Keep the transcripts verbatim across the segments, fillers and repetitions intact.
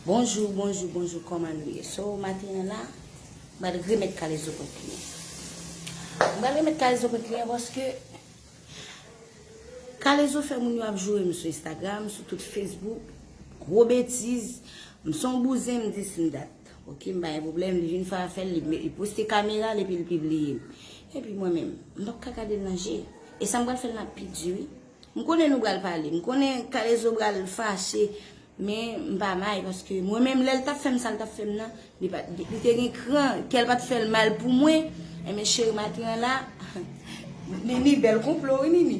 Bonjou, bonjou, bonjou, kòman nou ye? So, maten an la, m pral remèt kalezo kont kliyan. M pral remèt kalezo kont kliyan paske kalezo fè moun yo ap joure m sou Instagram, sou tout Facebook. Gwo betiz. M se yon bouzen, m di si m dat. Ok, m pa gen pwoblèm, li vin fè afè l, li, li poste kamera l epi l pibliye m. Epi mwen menm, m p ap ka gade l nan je. E sa m pral fè l nan pi di wi. M konnen nou pral pale. M konnen kalezo pral fache. Men m pa may paske mwen menm lè l t ap fè m sa l t ap fè m nan, li pa, li, li te gen kran, kè l pa t fè l mal pou mwen. Enben cheri maten an la, Nini, bèl konplo wi Nini.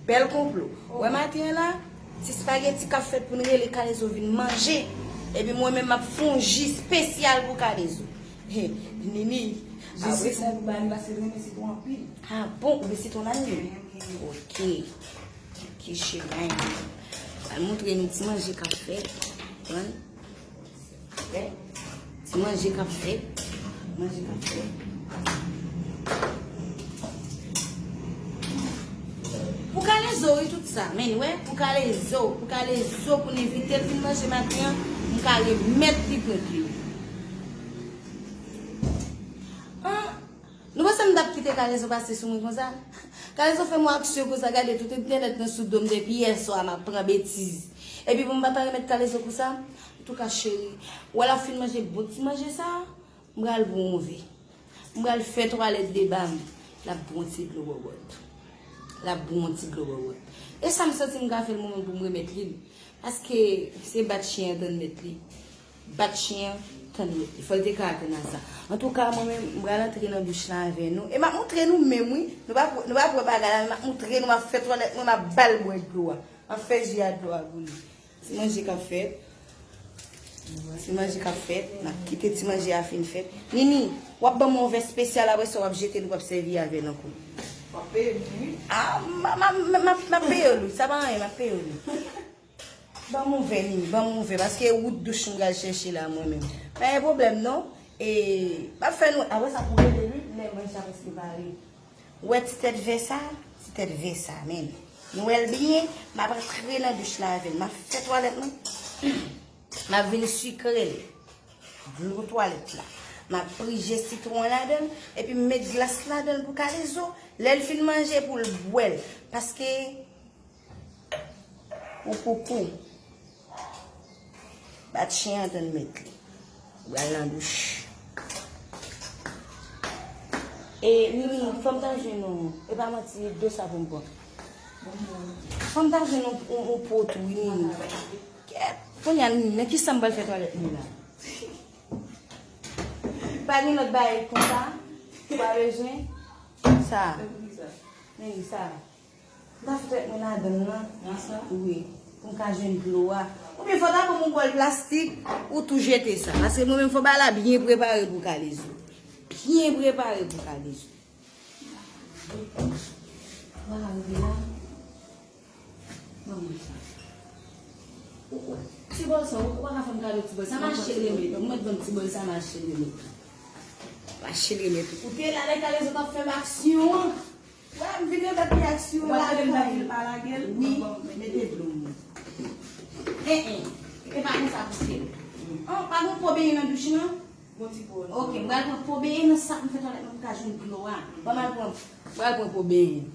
Bèl konplo. Ou wè maten an la, ti spageti k ap fèt pou n rele kalezo vin manje. Epi mwen menm m ap fè yon ji espesyal pou kalezo. He, Nini, ji sitwon pou ba li paske l renmen sitwon anpil. Ah bon, ou gen sitwon la Nini? Ok. Ki chemay. Al montre nou ti manje k ap fèt. Konprann? Wè? Ti manje k ap fèt. Manje k ap fèt. Pou kalezo wi tout sa. Men wè, pou kalezo, pou kalezo, pou n envite l vin manje maten an, m ka remèt li kont li. An, Nou panse m t ap kite kalezo pase sou mwen konsa? Kalezo fè m yon aksyon konsa, gade tout entènèt nan sou do m depi yè swa m ap pran betiz. Epi pou m pa ta remèt kalezo konsa, antouka cheri, ou wè l ap fin manje bon ti manje sa, m pral pran yon vè. M pral fè twalèt deba m, l ap bwè yon ti dlo bòbòt. L ap bwè yon ti dlo bòbòt. E sa m santi m ka fè l mwen menm pou m remèt li l. Paske se bat chen an tann mèt li. Bat chen an, tann mèt li. Fò l te ka atann a sa. Antouka, mwen menm, m pral antre nan douch la avè nou. E m ap montre nou menm, wi. Nou pa, nou pa wè bagay la, men m ap montre nou, m ap fè twalèt mwen, m ap ba l bwè dlo a. M ap fè ji a dlo a pou li. Ti manje k ap fèt. Ti manje k ap fèt. N ap kite ti manje a fin fèt. Nini, w ap ban m yon vè espesyal, apre sa w ap jete l, w ap sèvi avè l ankò. W ap peye m, wi. Ah, m, m, m, m, m ap peye w, wi. Sa pa anyen, m ap peye w, wi. Ban m yon vè, Nini, ban m yon vè, paske wout douch m pral chèche la, mwen menm. Pa gen pwoblèm, non. E, m ap fè nou, apre sa, pou rele, wi, lè manje a prèske pare. Ou wè ti tèt vè sa? Ti tèt vè sa, men. Nou wè l byen, m ap antre nan douch la avè l. M ap fè twalèt mwen. M ap vin sikre l. Dlo twalèt la. M ap prije sitwon ladan l, epi m met glas ladan l pou kalezo. Lè l fin manje, pou l bwè l. Paske Ou koukou. Bat chen an tann mèt li. Ou pral nan douch. E, Nini, fò m ta jwenn yon, e pa manti, dlo sa pou m pran. Fò m ta jwenn yon, yon, yon po tou, wi, Nini. Kèt, kounye a, Nini, nan ki sann m pral fè twalèt mwen la? Pa gen lòt bagay konsa? Ou pa bezwen? Sa. Nini, sa. M ta fè twalèt mwen ladan l lan. Nan sa? Wi. Pou m ka jwenn dlo a. Oubyen fò ta ban m yon bòl plastik, ou tou jete sa. Paske mwen menm fò bagay la byen prepare pou kalezo. Byen prepare pou kalezo. Mwen ka rive la. Ban mwen sa. Ou, ou, ti bòl sa, ou, ou pa ka fè m kado ti bòl sa. M achte l remèt ou. Ou mèt ban m ti bòl sa, m achte l remèt ou. M achte l remèt ou. Ou te la lè kalezo t ap fè m aksyon an. Wè, m vin remèt li aksyon an. Ou pa tande m di l pa lage l? Wi, mete dlo m. En, en. E pa konsa pou fè l. An, pa gen po benyen nan douch lan? Gon ti po. Ok, m pral pran po benyen nan sak m fè twalèt mwen pou m ka jwenn dlo a. Ban m al pran, m pral pran po benyen.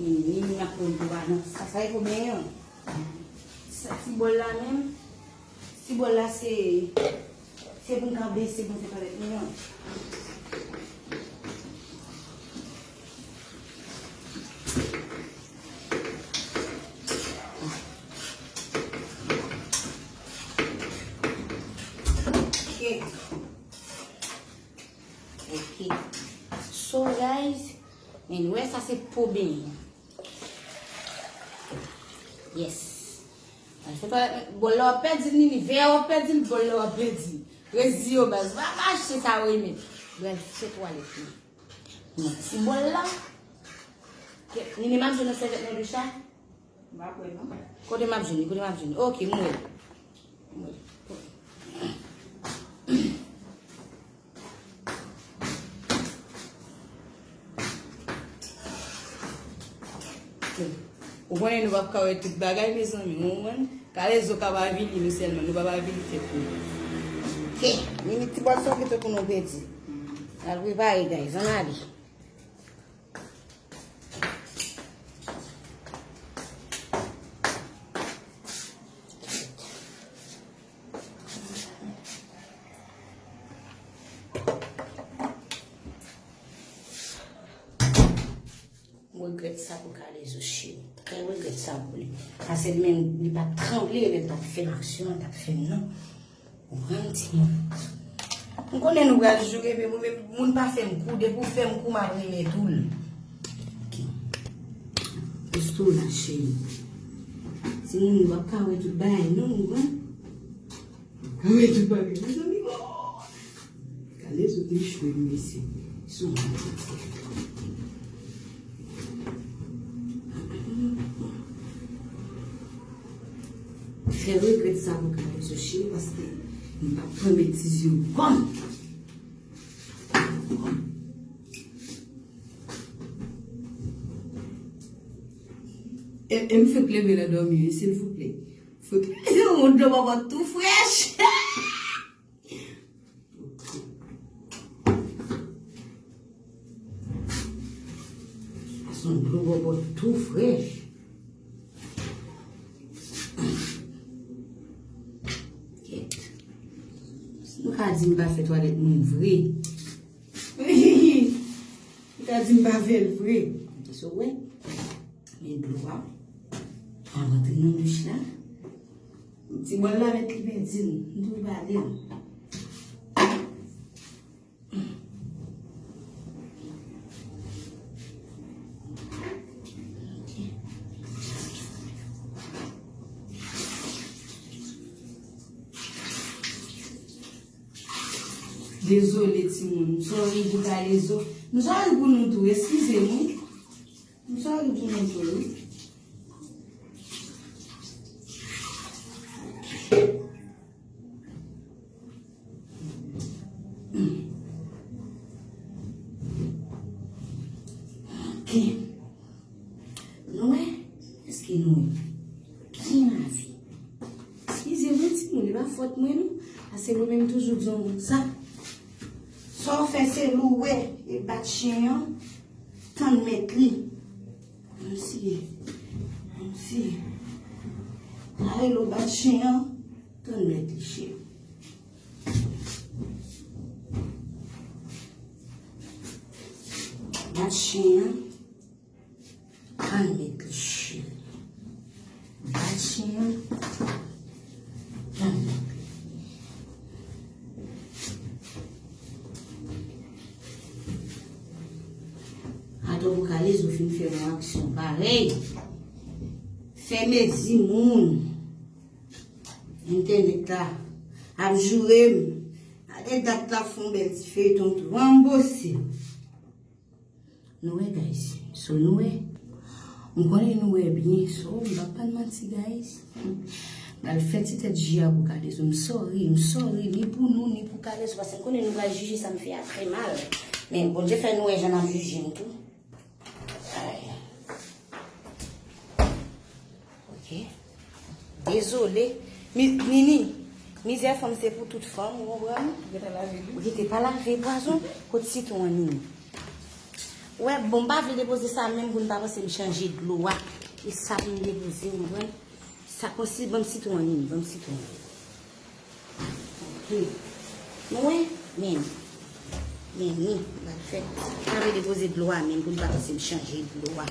Ni, ni, ni ap pran pou pa nan sa, sa e pou benyen. Sa ti bòl la menm. Ti bòl la se, se pou m ka bese pou m fè twalèt mwen an. Ok. Ok. So, guys, men nou wè sa se po benyen. Yes. Fè twalèt mwen, bòl la w ap pèdi l, Nini, vè a w ap pèdi l, bòl la w ap pèdi l. Reziye w baz, pa, pa achte sa w renmen. Pral fè twalèt mwen. Nan ti bòl la. Ke, Nini, m ap jwenn yon sèvyèt nan douch la? M pa kwè non. Kote m ap jwenn li? Kote m ap jwenn li? Ok, m wè. M wè. Ou konnen nou p ap ka wè tout bagay, mezanmi, ou konprann? Kalezo ka pa avili nou sèlman, nou p ap avili tèt nou. Ke, Nini, ti bòl sa w gen tankou nou pèdi. N al prepare, guys, ann ale. M regrèt sa pou Kalezo, cheri. Trè regrèt sa pou li. Pase li menm, li pa t tranble, lè l t ap fè aksyon an, l t ap fè m nan. Ou konprann, timoun? M konnen nou pral joure, men mwen menm, moun pa fè m kou, depi w fè m kou, m ap renmen tou l. Ok. Poze w la, cheri. Timoun, nou p ap ka wè tout bagay, non, ou konprann? Mwen tou pa gen mezanmi. Kalezo te chwe, mesye. Sou mwen. Fè regrèt sa pou Kalezo, cheri, paske m p ap pran betiz yo kòm. E, e m fèk leve nan dòmi, wi, silvouplè. Fèk leve yon dlo bòbòt tou frèch. Sa se yon dlo bòbòt tou frèch. Kèt. Si nou ka di m pa fè twalèt mwen vre. Li ta di m pa fè l vre. Kisa w wè? Men dlo a. Al rantre nan douch la. Ti bòl la mèt li pèdi l. M tou pale l. Ok. Dezole, timoun. M sòri pou Kalezo. M sòri pou nou tou. Eskize m, wi. M sòri pou nou tou, wi. Ok. Nou wè? Èske nou wè? Ki lavi? Eskize mwen, timoun, e pa fòt mwen, non. Pase mwen menm toujou di yon moun sa. Sa w fè se louwe e bat chen an, tann mèt li. Kòmsi, kòmsi. Sa rele w bat chen an, tann mèt li, cheri. Bat chen an. Tann mèt li, cheri. Bat chen an. Tann mèt li. Atò pou Kalezo fin fè yon aksyon parèy. Fè mezi moun. Entènèt la ap joure m. Gade dat la fè yon bèl ti feyton tou. Ranbose. Nou wè, guys. So, nou wè. M konnen nou wè byen. So, m p ap pa n manti, guys. M pral fè ti tèt ji a pou Kalezo. M sòri, m sòri, ni pou nou, ni pou Kalezo. Paske m konnen nou pral jije sa m fè a trè mal. Men Bondye fè nou wè jan n ap jije m tou. Ay. Ok. Dezole. Mi-, Nini, mizè fanm se pou tout fanm, ou konprann? Ou gentan lave l, wi. Ou gentan pa lave pwazon, kot sitwon an, Nini? Ou wè, bon, m pa vle depoze sa menm pou n pa panse m chanje dlo a. E sa pou m depoze, ou konprann? Sa konsi, ban m sitwon an, Nini, ban m sitwon an. Ok. Nou wè? Men. Men ni, m pral fè. M pa vle depoze dlo a menm pou n pa panse m chanje dlo a.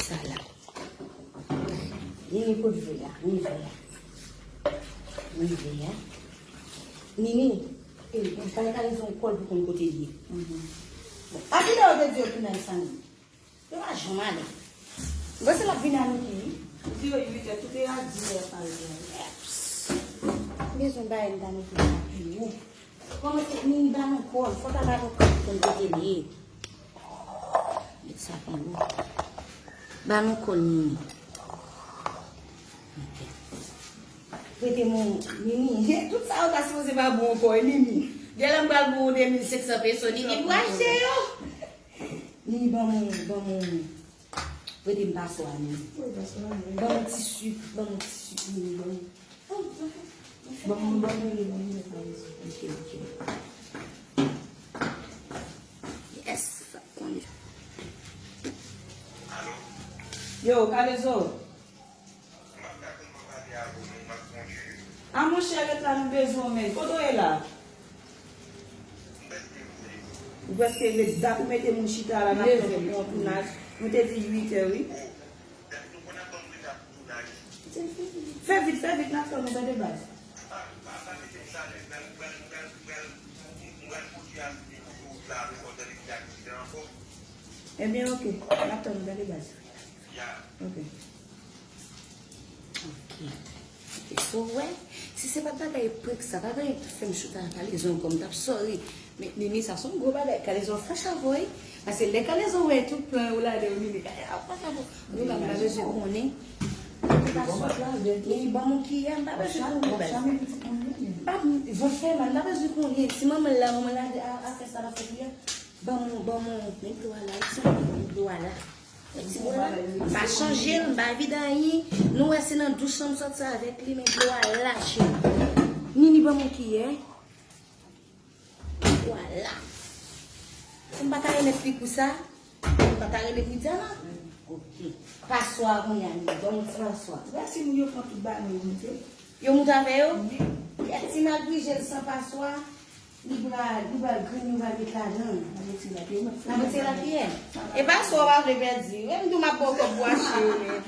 Sa la. Nini, kot vè a? Ni vè a. Ni vè a. Nini, e, e, kay Kalezo kòl pou konn kote l ye. Mhm. Bon, a ki lè yo te di yo tounen sa, Nini? Yo pa janm ale. Bon, se l ap vin a Niki, wi. Di yo uit è, tout e a dis è pral gen. Bezwen bagay m ta mete la pi wo. Kòman se Nini ba nou kòl? Fò ta ba nou kòl pou n kote l ye. Met sa pi wo. Ba nou kòl Nini. Ok. Rete mon Nini. Tout sa yo ta sipoze pa bon ankò, e Nini. Genlè m pral bon de mil senk san peso, Nini pral jere yo. Nini, ban mwen, ban mwen. Rete m paswa, Nini. Wi, paswa, wi. Ban mwen ti sik, ban mwen ti sik, Nini, ban mwen. Ban mwen, ban mwen, ban mwen, ban mwen. Ok, ok. Yes, sa konn. Yo, Kalezo. A monchè, ret la, nou bezwen w, men. Kote w ye la? Ou prèske rive. Dat ou mete moun chita la, n ap tann pou yon tounaj. Nou te di uit è, wi. Fè vit, fè vit, n ap tann ou, tande baz. Ebyen, ok. N ap tann ou, tande baz. Ok. Ok. Ok, so, w wè, si se pa t bagay prank sa, pa t bagay pou fè m chita ak Kalezo ankò, m t ap sorry. Men, Nini, sa se yon gwo bagay. Kalezo fache avè w, wi. Paske lè Kalezo wè tout plan yo ladan, Nini, Kalezo ap fache avè w. Antouka, m pa bezwen konnen. Antouka, sòt la, Nini, ban m yon kiyè, m pa bezwen konnen, baz. M pa, vant fè mal, m pa bezwen konnen. Si manman l la, manman l la, a, a fè sa l ap fè kiyè. Ban m, ban m, men dlo a la, wi, ti manman, men dlo a la. Ti bwè la, m pa chanje l, m pa vide anyen. Nou wè se nan douch lan m sòti avèk li, men dlo a la, cheri. Nini, ban m yon kiyè. Dlo a la. Si m pa ta remèt li kou sa, m pa ta rele Widiana. Ok. Paswa a kounye a, Nini, ban m yon ti paswa. Gad si moun yo pran tout bagay yo moute. Yo moute avè yo? Wi. Kèt, si n al pije l san paswa. Li pral, li pral grenn, nou pral met ladan. N ap retire la. N ap retire la kiyè? E paswa w pa vle pèdi. Menm tou m ap ba w kòb pou achte yo, men.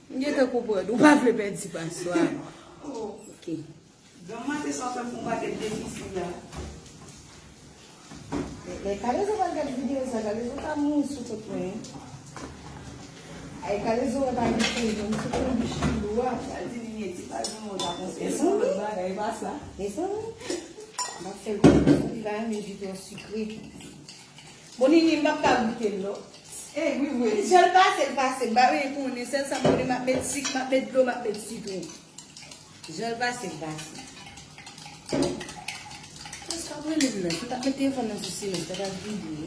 M gentan konprann. Ou pa vle pèdi paswa. Ok. Granm maten sa w fè m fè yon pakèt defisi la. Lè Kalezo pral gade videyo sa, Kalezo ka mouri sou kont mwen. Ay, Kalezo wè pa gen pwoblèm, sou konbich li lou a. Sa di li, li di pa gen yon ta konse. Mezanmi. Lòt bagay, e pa sa. Mezanmi. M ap fè l konn li pa renmen ji twò sikre. Bon, Nini, m p ap ka goute l, non. E, wi, wi. Jan l pase, l pase. M pa vle konnen. Sèl sa m konnen, m ap met sik, m ap met dlo, m ap met sitwon. Jan l pase, l pase. Prèske ap rele m nan. Si m t ap met telefòn nan sou silans, li t ap vibre.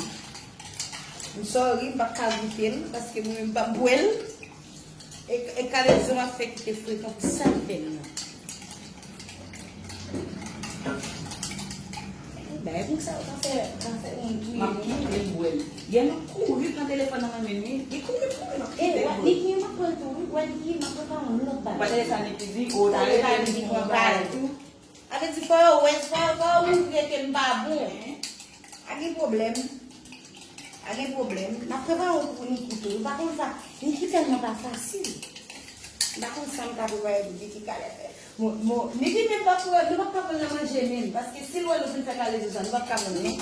M sorry, m p ap ka goute l, paske mwen menm m p ap bwè l. E, e Kalezo m ap fè kite frekan pou sa l fè m nan. Bay moun sa yo ka fè, ka fè moun touye moun. M ap kite l bwè l. Yè m ap kouri pran telefòn nan men m, wi. Li kouri, kouri, m ap kite l bwè l. Niki, m ap pran l tou, wi. Wè, Niki, m ap prepare yon lòt bagay. Ou pa tande sa Niki di? O, ta repare li pou yon bagay tou. A vle di, fò yo wè, fò, fò yo montre ke m pa bon. Pa gen pwoblèm. Pa gen pwoblèm. M ap prepare yon pou Niki tou. Ou pa konn sa. Niki tèlman pa fasil. M pa konn sa m ka prepare pou Niki kalè fè. Bon, bon, Niki menm pa pou, nou p ap ka pran nan manje menm. Paske si l wè nou fin fè kalezo sa, nou p ap ka pran non.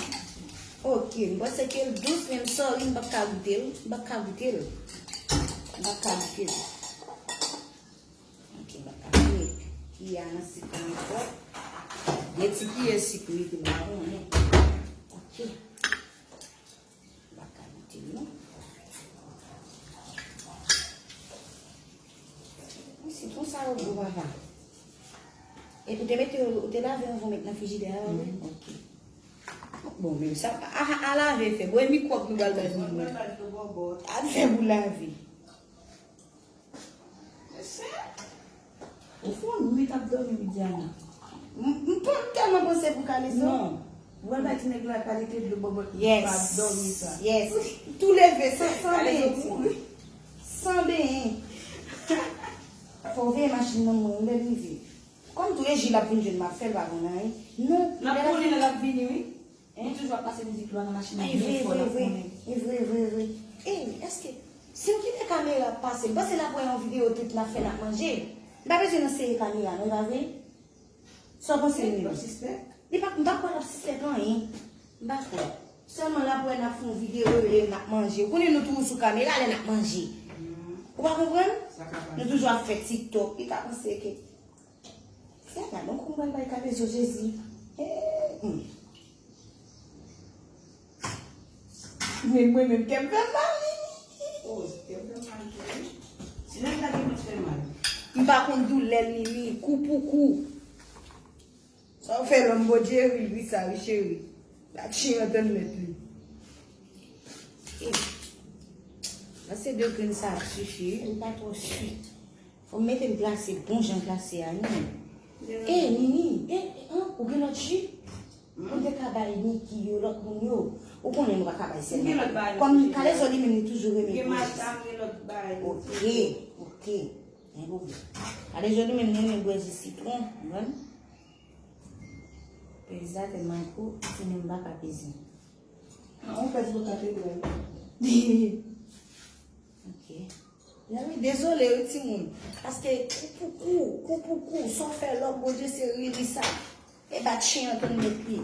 Ok, m panse ke l dous, men m sorry, m p ap ka goute l. M p ap ka goute l. M p ap ka goute l. Ok, m ap ka fè kiyè a nan sik la ankò. De ti kiyè sik wi, m pa konnen. Ok. M pa ka goute l non. Wi, sitwon sa yo gwo papa. Epi ou te mete yo, ou te lave yo anvan w met nan frijidè a, wi? Mhm. Ok. Bon, men sa a, a, a lave fè. Bon, e mikwòb nou pral bay pou nou. A fè pou lave. Mesye, ou fè yon nwit ap dòmi, Widiana. M, m pa tèlman panse pou kalezo. Non. Ou wè bay ti nèg la kalite dlo bòbòt pa dòmi sa. Yes. Tou leve san, san benyen. San benyen. Fò w veye machin nan mwen, lè l rive. Kòm tou e Jil ap vin jwenn m ap fè l pa konn anyen. Non. N ap konnen lè l ap vini, wi. Hein? Li toujou ap pase mizik lwa nan machin nan byen fò, l ap konnen. E vre, vre, vre. Ey, èske, si m kite kamera ap pase, m panse l ap wè yon videyo tout n ap fè n ap manje. M pa bezwen nan sere kamera non, e pa vre? Sa w panse, Nini? Li p ap sispèk? Li p ap, m pa kwè l ap sispèk anyen. M pa kwè. Sèlman l ap wè n ap fè yon videyo e n ap manje. Ou konnen nou toujou sou kamera lè n ap manje. Ou pa konprann? Nou toujou ap fè TikTok. Li ta panse ke. Se la, donk, ou pral bay kabezo Jezi. Eh, hmm. Men mwen menm, kè m fè m mal, Nini. Oh, kè m fè m mal tou, wi. Si nan gade mwen fè mal. M pa konn doulè l, Nini. Kou pou kou. Sa w fè lòm Bondye ri, ri sa, wi, cheri. Bat chen an tann mèt li. Eh. Nan se de grenn sa ap sifi, wi. M pa twò si. Fò m mete l glase, bon jan glase a, wi. Eh, Nini, eh, eh, an, ou gen lòt ji? Ou te ka bay Niki yo, lòt moun yo. Ou konnen nou pa ka bay sèl. Kòm Kalezo li menm li toujou renmen bwè ji. Ok, ok. Gen pwoblèm. Kalezo li menm li renmen bwè ji sitwon, ou konprann? Peza tèlman gwo, ti menm pa ka peze. An, ou pèse pou katedral. Ok. Mezanmi, dezole wi timoun. Paske kou pou kou, kou pou kou, sa w fè lòm Bondye se ri, ri sa. E bat chen an tann mèt li.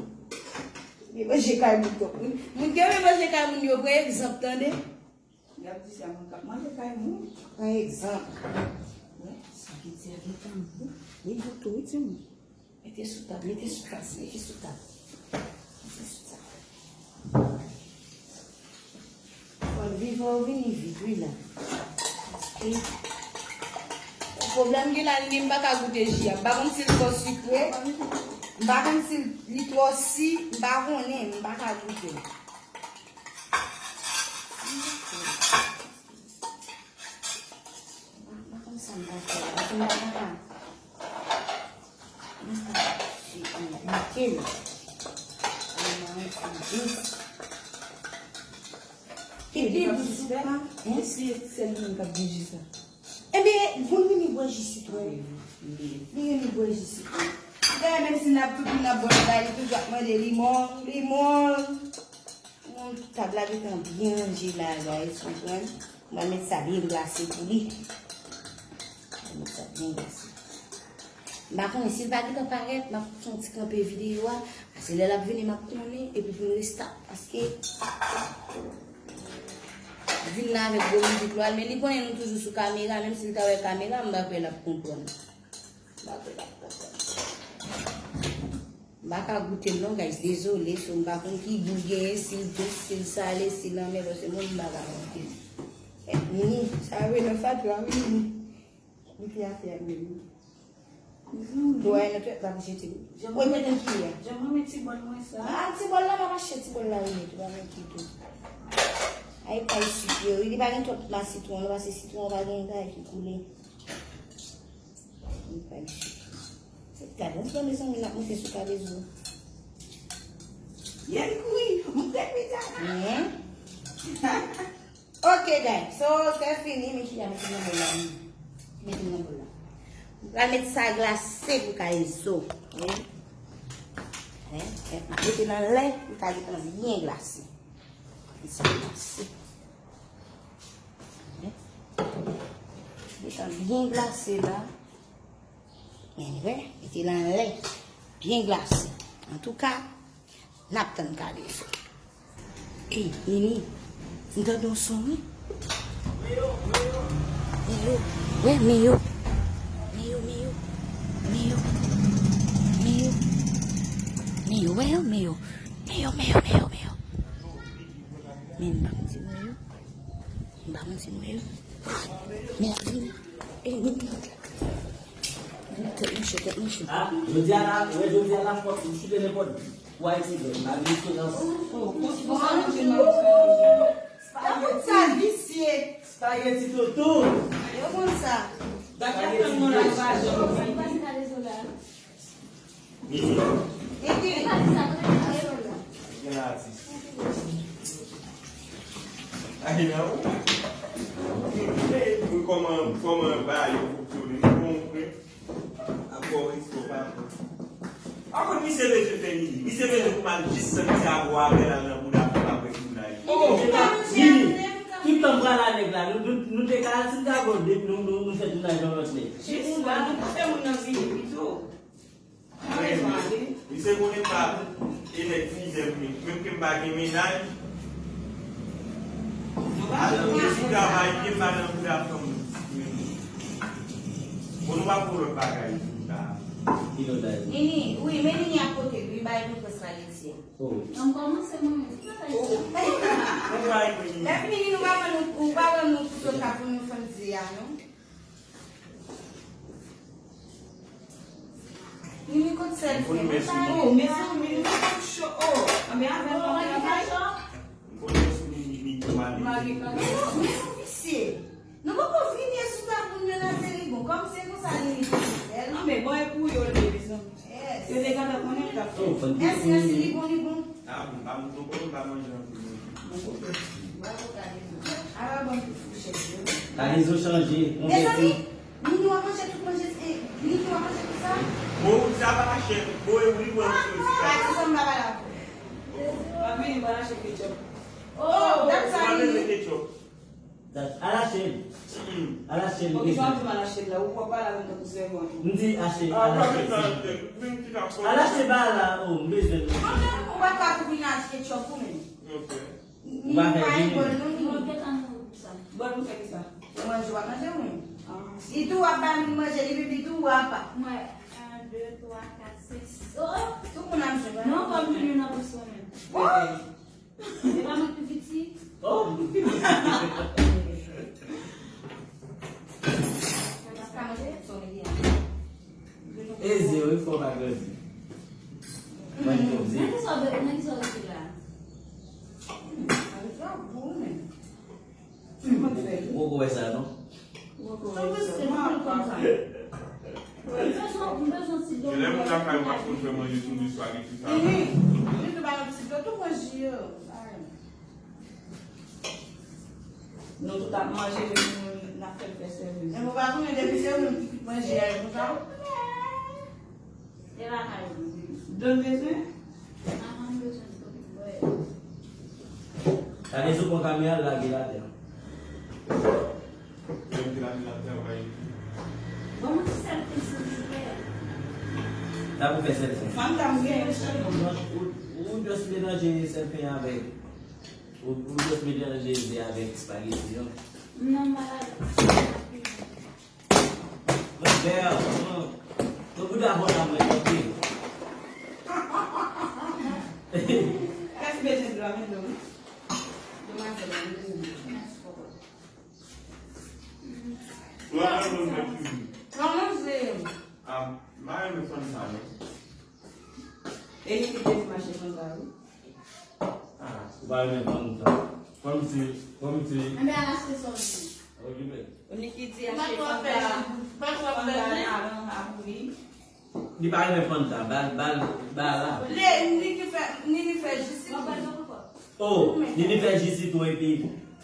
Li manje kay moun twòp. Moun, moun ki renmen manje kay moun yo, pran egzanp, tande. Y ap di sa, moun k ap manje kay moun. Pran egzanp. Wè, sa ki di a gentan bon. Li bon tou wi timoun. Mete sou tab, mete sou tab, mete sou tab. Mete sou tab. Fò l vivan, ou vini vit, wi, la. Paske pwoblèm gen la, li, m pa ka goute ji a. M pa konn si l twò sikre. M pa konn si li twò si, m pa konnen, m pa ka goute. M pa konn sa m ta fè la, paske m pa ka, m pa ka goute l. Li pi dous. Li pi dous ou pa, hein? E si se li menm k ap bwè ji sa? Ebyen, pou l vini bwè ji sitwon. Li vini bwè ji sitwon. Dayè, menm si n ap tout moun ap bwè l, li toujou ap mande limon, limon. Bon, tab la gentan byen ranje la, guys, konprann? M pral met sa byen glase pou li. M pral met sa byen glase. M pa konnen si l pa gentan parèt, m ap fè yon ti kanpe videyo a. Paske lè l ap vini, m ap konnen, epi pou n restart, paske vin la avèk gwo mizik lwa l, men li konnen nou toujou sou kamera, menm si l ta wè kamera, m pa kwè l ap konprann. M pa kwè l ap konprann. M pa ka goute l non, guys, dezole, so m pa konn ki gou l genyen, si l dous, si l sale, si l anmè, paske mwen m pa ka goute l. Nini, sa vre nan fatra, wi, Nini. Li te atè a menm. Dlo a nan twèt la pou jete. Ou mete nan kiyè. Jan mwen met ti bòl mwen sa. Ah, ti bòl la, pa mache, ti bòl la, wi, ou pa met li tou. Ay, pay sik yo, wi, li pa gen twòp ma sitwon, non, paske sitwon pa gen bagay ki koule. Li pa isit. Se gade, antre mezanmi, n ap moute sou Kalezo. Yè li kouri, moute pita. Men. Ok, guys. So, se fini, men ki a mete nan bòl la. Mete nan bòl la. M pral met sa glase pou Kalezo. Wi. Hein? Mete nan lè, li ka gentan byen glase. Li sa glase. Li tan byen glase la. Men vre, mete l anlè. Byen glase. Antouka, n ap tann Kalezo. Ey, Nini, m tande yon son, wi. Meyo, wè, Meyo. Meyo, Meyo. Meyo. Meyo. Meyo, wè yo, Meyo. Meyo, Meyo, Meyo, Meyo. Men m pa konn si Meyo. M pa konn si nou menm. Men ap vini. E, nou vini. Tèt mouche, tèt mouche. Ah, jodi a la, wè, jodi a la, fòk ou choute nenpòt. Pou Ayiti, bro. Mwen gen esperans. Spaghetti. Sa visye. Spaghetti toto. Yo konn sa. Spaghetti. Nini. Nini. Gen atis. Ay, nan ou? Kòman, kòman ba yo fonksyone? Nou konprann. Akò, risko, pa. Akoz misye bezwen fè Nini? Misye bezwen pou m al jis Santiago avè l al nan bouda pou m ap wè ki moun a ye. Oh, Nini, tout tan m pral a nèg la, nou, nou, nou te ka al Santiago, nou, nou, nou fè tounaj yon lòt nèg. Jis la, nou pa fè moun nan vini pito. Misye konnen m pa e nèg fizè m, menm ke m pa gen mennaj. Alò, m sou travay, pye m pa nan bouda fanm. Bon, nou pa pou lòt bagay pou ta. Ki lòt bagay? Nini, wi, men Nini ap pote l, wi, bay nou pwès la leti a. Oh. An kòmanse mwen menm. Ou pa ekri Nini. Lè fini, nou pa wè nou, ou pa wè nou pou sot la pou nou fè l di a, non? Nini kot sèl fè. Oh, mezanmi, nou pa cho. Oh, anben avè nou travay. M konnen sou li, li, li pou ale. Men nou, men nou visye. Nou poko vini sou tab moun yo nan tele, bon, kòm se konsa li, li fè l. Non, men bon, e pou yo, li, mezanmi. Yes. Yo te gentan konnen l t ap fè. Yes, yes, li bon, li bon. Ah, bon, pa m poko, m pa manje anpil, non. Bon, ok. Bravo, Kalezo. Ala bon ti fouchèt yo. Kalezo chanje, konvèti. Mezanmi, Nini w ap manje tout manje, eh, Nini w ap manje tout sa? Bon, sa pa chè. Bon, e wi, bon, ah, se sa m pa pale avè w. M ap vini, m pral achte ketchup. Oh, dat sa, Nini. Ketchup. Dat, al achte l. Mm. Al achte l. Ok, jan di m al achte l la, ou pral pale avè m tankou sèvant. M di achte, ah, al achte. Al achte ba la, oh, m bezwen l. Mwen menm, ou pa ka tou vin achte ketchup ou menm. Ok. Ou pa fè vini. Bon, nou fè ki sa? Manje, w ap manje, wi. Ah. Li tou w ap ba li manje, li pipi tou w ap. Mwen, un, deux, trois, quatre, cinq, six. Oh, oh. Tout moun ap jwenn. Non, kòm Junior nan pous mwen menm. Oh! E pa mwen ki pi piti. Oh! Paske manje tout sa w ye a. Eze, wi, fò w pa grandi. Mwen, mwen, mwen. Nan ki sa w, nan ki sa w rete la? Hmm, avèk la, bon, men. Ou poko wè sa, non? Ou poko wè sa. Mwen pa. M bezwen, m bezwen ti dlo. Lè moun lakay ou pa konn fè manje tou di swageti sa. Mhm. Li tou ba nou ti dlo, tou pran ji yo. Nou tout ap manje, men nou, n ap fè l fè sèvis. Men ou pa konnen depi se ou menm ki tout manje a, e konsa. E lakay ou. Dlo bezwen? Ahan, m bezwen dlo pou bwè. Gade sou pran kamera l lage l atè. Menm ki lage l atè, w pa epi. Ban m yon ti sèl pen silvouplè. Sa pou fè sèl pen. Fanm ta m gen yon sèl. Ou, ou just melanje sèl pen avèk, ou, ou just melanje ze avèk espageti an. Non, m pa lage. Mwen fè, mwen, mwen gouda vòt la mwen, ok. Kèk ti bezwen dlo a, men dlo, wi. Demwazèl la, li bezwen dlo. Mèsi papa. Mwen manje. Ah, mwen renmen fann sa, non. E li ki te di m achte fann sa, wi. Ah, ou pa renmen fann sa. Fann se, fann se. Enben, al achte sa w vle. Okipe. Niki di achte fann sa, fann sa a, a, a, wi. Li pa renmen fann sa, ba l, ba l, ba l la. Li, Niki fè, Nini fè jis li. Oh, Nini fè jis li tou epi,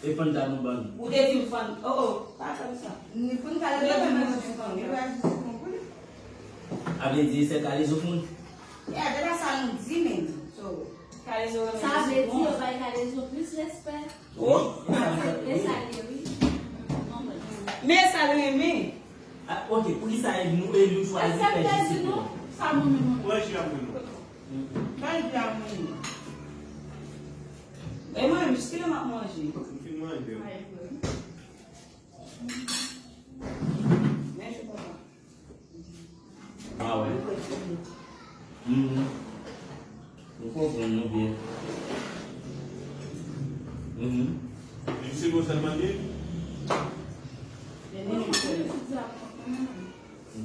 e fann sa nou ban l. Ou te di m fann, oh, oh, pa fann sa. Ni fann sa, li pa renmen fann, li pa jis fann pou li. A vle di, se Kalezo fann. Ya, se pa sa nou di menm. So, Kalezo renmen. Sa vle di yo bay Kalezo plis respè. Oh. E sa l ye, wi. Men sa l renmen. Ah, ok, poukisa e nou, e nou chwazi fè jis li? Sa mwen menm. Mwen, j ap mwen. Bay di a mwen. E mwen menm, jiske lè m ap manje. M fin manje. Men je papa. Ah wè. Mhm. Nou konprann nou byen. Mhm. Li se bon sèlman li? M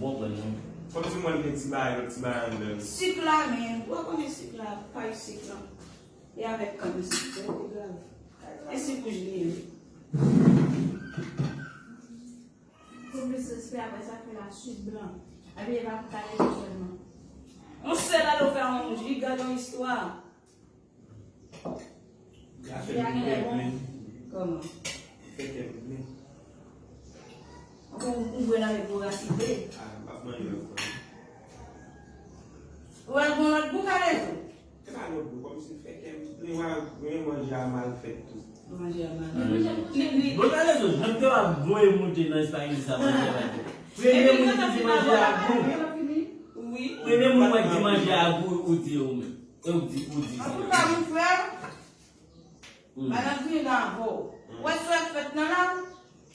konprann nou. Kòmsi mwen gen ti bagay, lòt ti bagay anndan l. Sik la, men. Ou pa konnen sik la, pay sik la. E avèk kann sik, se pi grav. E sik wouj li ye. Pou plis respè, apre sa, fè la swit blan. Epi, e pa pou Kalezo sèlman. On sèl alò fè yon, li gade yon istwa. Li a gen lè bon. Kòman? Fè kè m plen. Ankò ou, ou bwè l avèk vorasite. Ah, m ap manje ankò. Ou al gon lòt bou, Kalezo? Se pa lòt bò, kòmsi fè kè m plen, wa, men manje a mal fèt tou. Manje a mal fèt. Bon, Kalezo, jan ke w ap voye monte nan espageti sa, manje a mal fèt. Premye moun ki di manje a gou. Wi. Premye moun mwen di manje a gou, ou di ou menm. E ou di, ou di. Antouka, mon frè, madanm vini nan avè w. Ou wè sa k fèt nan la?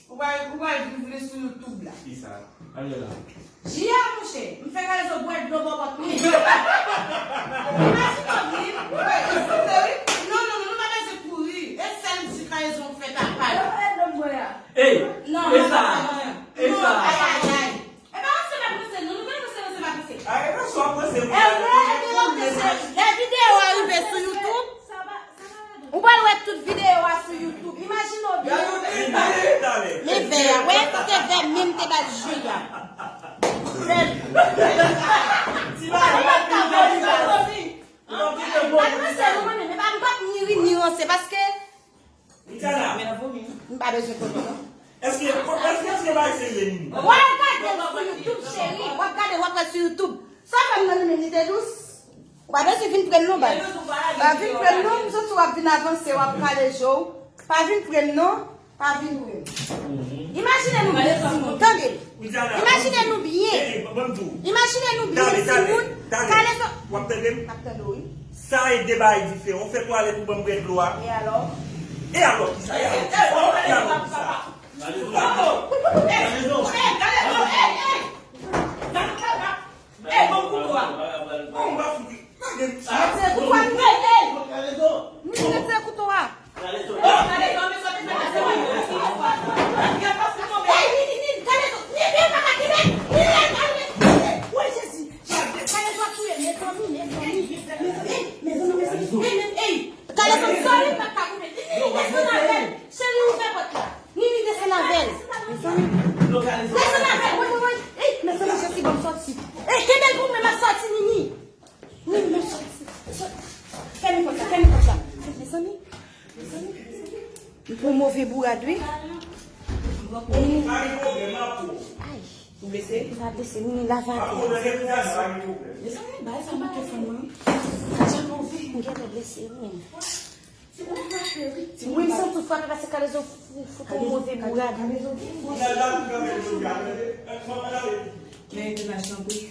Ou pral, ou pral viv li sou YouTube la. Kisa? Ale la. Jia, monchè, m fè Kalezo bwè dlo bò pòt mwen. Imajine w vin, wi, eskize wi. Non, non, non, nou pa bezwen kouri. E sèl di Kalezo fè tapaj. Ey, Non, e non, sa, non, non. e Non, sa. Ay, ay, ay. E pa ranse m ap ranse, non, nou pa ranse, ranse m ap ranse. Arete sou ap ranse. E vre, e vre, lè videyo a rive sou YouTube, ou pral wè tout videyo a sou YouTube. Imajine w byen. Men vè a, wè, se te vè menm te bat jwi a. Vè. Ti bagay la pi joli la. Mwen se nou mwen menm, e pa m p ap ni ri ni ranse paske Michana, m pa bezwen konnen non. Èske, èske, èske bagay serye, Nini? W ap gade l sou YouTube, cheri. W ap gade, w ap wè sou YouTube. Sa fè m nan li menm li te dous. Ou pa bezwen vin pre m non, baz. Pa vin pre m non, m santi w ap vin avanse, w ap kale je w. Pa vin pre m non. Pa vin pre m. Imajine nou byen, timoun. Tande. Imajine nou byen. Imajine nou byen, timoun. Kalezo. W ap tande m? M ap tande w, wi. Sa e de bagay diferan. Ou fè twalèt ou ban m bwè dlo a. E alò? E alò kisa? E alò kisa? E alò kisa? Kalezo, sòri, m pa ka goumen. Nini, desann avè l. Cheri, ouvè pòt la. Nini, desann avè l. Desann avè l, wi, wi, wi. Ey, mezanmi, Jezi, ban m sòti. Ey, kenbe l pou mwen, m ap sòti, Nini. Nini, m ap sòti. Fèmen pòt la, fèmen pòt la. Mezanmi, mezanmi. M pran move bourad, wi. Ay. Ou blese? M pa blese, Nini, lave atè. Mezanmi, bagay sa manke fè mwen. Sa move. M gentan blese, wi. Wi, m santi w frape paske Kalezo fout ou move bourad. Men te mache anpil.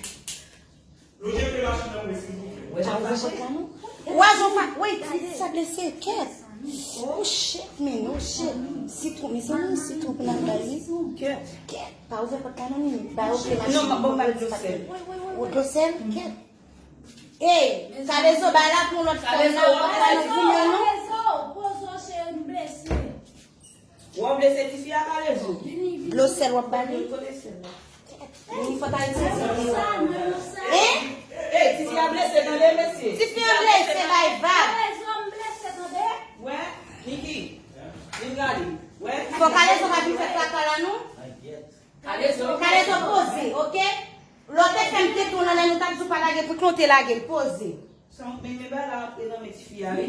Ou wè jan w fa-, wi, ti sa blese, kèt. Oh shit, men, oh shit. Sitwon, mezanmi, sitwon pou n al bay, wi. Kèt. Pa ouvè pòt la non, Nini. Ba yo kle machin. Non, m ap ba w dlo sèl. Ou dlo sèl? Kèt. Ey, Kalezo, bay la pou yon lòt fòm nan, ou pa bay nan goumen non. Kalezo, poze w cheri, m blese. Ou blese tifi a, Kalezo? Dlo sèl w ap ba li? Kote sèl la? Wi, fò ta itilize dlo. Hein? Ey, tifi a blese, tande, mesye. Tifi a blese, bay vag. Kalezo, m blese, tande. Wè, Niki, vin gade. Wè. Fò Kalezo pa vin fè traka la non. Kalezo. Kalezo poze, oke? Lè w te fè m tete w nan nen, nou t ap di w pa lage, poukisa w te lage l? Poze. San, men, men bagay la rantre nan men tifi a, wi.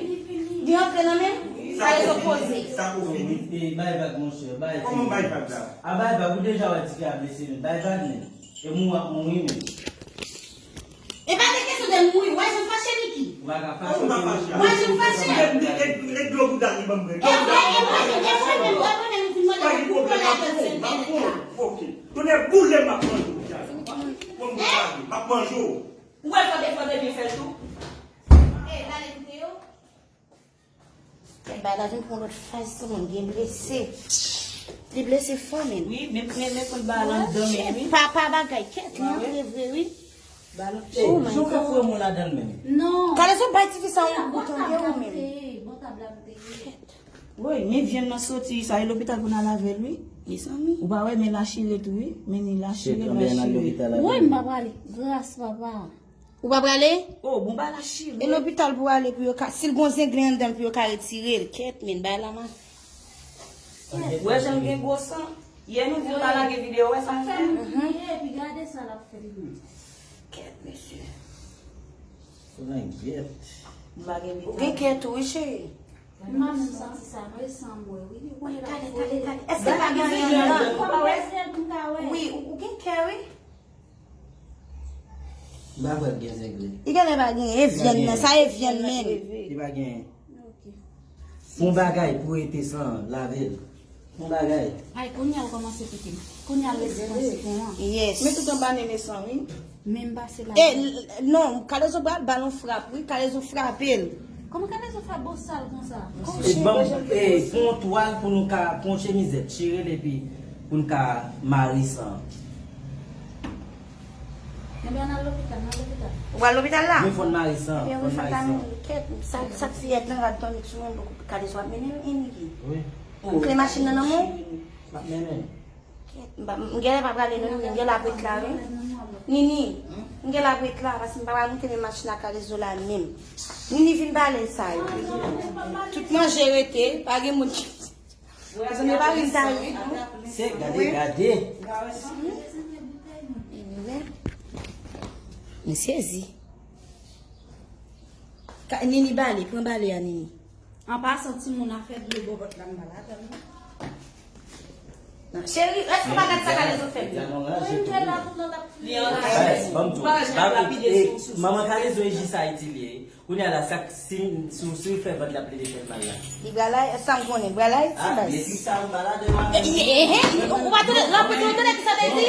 Li rantre nan men? Kalezo poze. Sa pou fini. E, bay vag, monchè, bay. Kòman bay vag la? A bay vag, ou deja wè tifi a blese, men bay vag, men. E mouri ap mouri, men. E pa de kesyon de mouri, wè jan fache Niki. Ou pa ka fache. Ou pa fache. Wè jan fache. E, e, e, e dlo bouda li ban m bwè. E mwen, e mwen, e mwen menm, e mwen menm, m fin mande pou koupon la dan sèl pèlèt la. Ok. Tonnè boule m ap manje w. Bon, m ap manje w. Ou wè fò te, fò te byen fè l tou. E, l ale koute yo. Bay la vin pran lòt faz, timoun gen blese. Li blese fò, men. Wi, men, men, men, konn ba l anndan, men, wi. Pa, pa bagay, kèt, li antre vre, wi. Ba l antre. Oh my God. Jan w ka foure men w ladan l menm. Non. Kalezo bay tifi sa yon kou, tande ou menm. Kèt. Wi, men vyann nan soti, sa e lopital pou n al avè l, wi. Mezanmi. Ou pa wè, men la chire tou, wi. Men ni la chire, bra chire. Wi, m pa prale. Gras, papa. Ou pa prale? Oh, bon, ba la chire. E lopital pou ale pou yo ka, si l gon zenglen anndan l pou yo ka retire l. Kèt, men, bay la mal. Wè jan l gen gwo san. Yè nou di l pa lage videyo, wè sa l fè? Fè nou kriye, epi gade sa l ap fè nou. Kèt, mesye. Ou gen kè tou, wi, cheri. M pa menm santi sa, non, e san mwen, wi. Ou konnen l ap fole. Tale, tale, tale. Èske pa gen anyen anndan? Fò m peze l pou m ka wè. Wi, ou, ou gen kè, wi. M pa kwè ap gen zenglen. Li genlè pa genyen. E vyann nan, sa e vyann menm. Li pa genyen. Ok. Fon bagay pou rete san lave l. Fon bagay. Ay, kounye a l kòmanse pikim. Kounye a l rete san sitwon an. Yes. Men tout anba nene san, wi. Men m pase la. E, l-, non, Kalezo pral ba l yon frap, wi. Kalezo frape l. Kòman kalezo fè bosal konsa? E ban m, e, pran yon twal pou nou ka, pran yon chemizèt, chire l epi pou n ka mare san. Ebyen, n al lopital, n al lopital. Ou al lopital la? Wi, fò n mare san, fò n mare san. Kèt, sa, sa k fiyèt nan rad tonik sou mwen, kalezo ap mennen m, Eniki. Wi. Kle machin nan nan men w? M ap mennen. M pa, m genlè pa prale non, Nini, m genlè ap ret la, wi. Nini, m genlè ap ret la, paske m pa pral moute men machin ak kalezo la menm. Nini vin bale sa yo. Tout manje rete, pa gen moun ki. Mezanmi, pa ri m ta ri, non. Se gade, gade. M sezi. Ka- Nini bale, pran bale a, Nini. An pasan, timoun, afè dlo bò vant la, m pa ladan l non. Non, cheri, èske w pa gad sa kalezo fè m? Wi, m te la, tout lòt ap kriye. Manman kalezo e jis Ayiti li ye. Kounye a la, sa k- si, si, si w fè vant la plede fè mal la. Li pral Ay- sa m konnen, li pral Ayiti, baz. Ou pa tande, ou tande ki sa te di?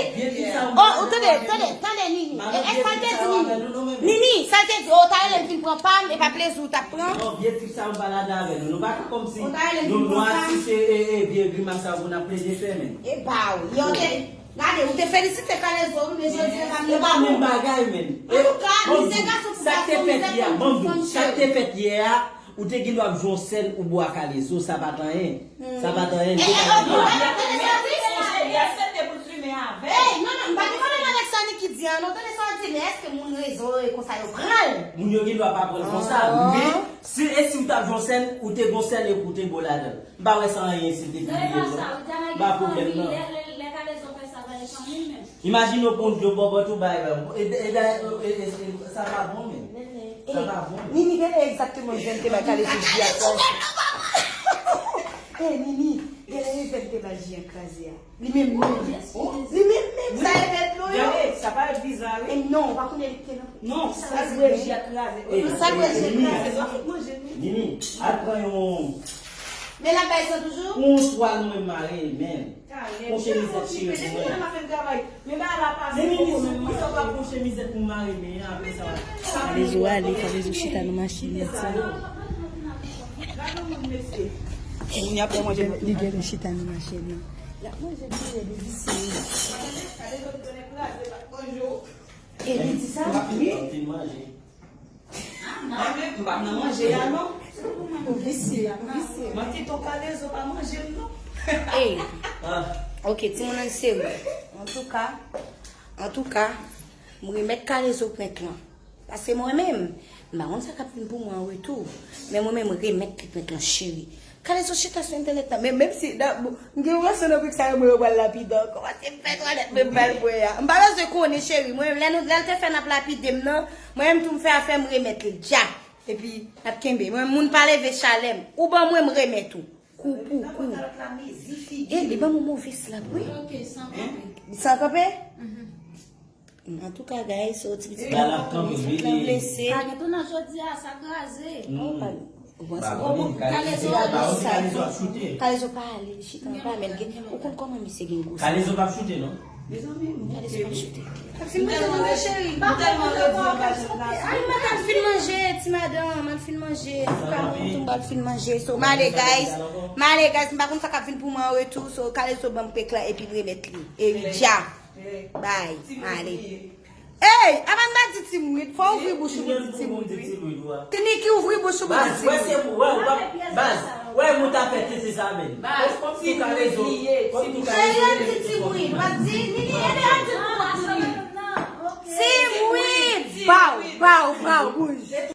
Oh, ou tande, tande, tande, Nini. E, e, sa l te di, Nini? Nini, sa l te di, oh, ta rele m vin pran pa m, e pa plezi w t ap pran. Non, vye tip sa yo pa ladan avè nou. Nou pa ka kòmsi nou nwa si se, e, e, vye grimas sa yo pou n ap plede fè, men. E ba w, yo te, gade, ou te felisite kalezo, wi, men jodi a pa menm bagay. E pa menm bagay, men. Antouka, mizè gason pou gason, mizè fanm pou fanm, cheri. Sa k te fèt yè a, ban m di w, sa k te fèt yè a, ou te gen dwa ap jwe yon sèn ou bo a kalezo, sa pa t anyen. Sa pa t anyen. Ey, non, non, m pa gen pwoblèm avèk sa Niki di a, non, tande sa w di, men èske moun rezo yo e konsa yo pran l? Moun yo gen dwa pa pran l konsa, men si, e si w t ap jwe yon sèn, ou te gon sèn epi w te bo ladan l. M pa wè sa anyen si l te pibliye l, non. M pa pwoblèm, non. Imajine w pran yon dlo bòbòt ou bay, e, e, e, e, e, e, sa pa bon, men. Sa pa bon. Nini, gade egzakteman jan l te bay kalezo ji a kraze. Ey, Nini, gade jan l te bay ji a kraze a. Li menm menm. Li menm menm, sa e vèt lo yo. Gade, sa pa vèt viza, wi. E non, ou pa konnen li te nan. Non, sa l bwè ji a kraze. Sa l bwè ji a kraze. Nini, al pran yon. Men l ap bay san toujou? Yon twal mwen mare, men. Yon chemizèt chire pou mwen. Men Nini, sou ki sa w pa pran chemizèt pou mare men an apre sa? Kalezo ale, kalezo chita nan machin li, ti. Li genlè chita nan machin nan. L ap manje diri de visye. E li di sa? Wi. Mwen menm, m pa nan manje a non. Ou visye, ou visye. Mwen te ton kalezo pa manje m non. Ey. Ok, timoun, ann serye. Antouka, antouka, m remèt kalezo prank lan. Paske mwen menm, m pa konn sa k ap vin pou mwen an retou. Men mwen menm, remèt li prank lan, cheri. Kalezo chita sou entènèt la, men menm si, m gen yon relasyon nan prik sa yo, mwen yo pral lapide ankò. Paske m fè twalèt, men m pral bwè a. M pa bezwen konnen, cheri. Mwen, lè nou, lè l te fè n ap lapide m nan, mwen menm tou m fè afè m remèt li dja. Epi, n ap kenbe. Mwen, moun pa leve chalè m. Ou ban mwen, m remèt ou. Kou pou kou. E, li ban mwen move slap, wi. San kanpe? Antouka, guys, so ti pitit la blese. Pa gen tou nan jodi a, sa kraze. Ou panse? Kalezo pa ale, li chita anba, men l gen, ou konn kòman misye gen gou sa. Kalezo p ap choute, non? Kalezo p ap choute. Fin manje, cheri. Ay, mwen t ap fin manje, ti madanm, mwen fin manje. Antouka, mwen tou, mwen fin manje. So, m ale, guys. M ale, guys, m pa konn sa k ap vin pou mwen an retou. So, kalezo ban m prank lan epi m remèt li. E wi, dja. Bay, ale. Ey, avan n pa di Team Wid, fò ouvri bouch ou pou di Team Wid, wi. Niki, ouvri bouch ou pou di Team Wid. Baz, wè, se pou, wè, ou pa, baz, wè, mwen ta fè tete sa, men. Baz, kòm si w ka rezon, kòm si w ka rezon. Cheri, di Team Wid, w ap di, Nini, ede a di pou mwen, Team Wid. Team Wid, baw, baw, baw, bouj.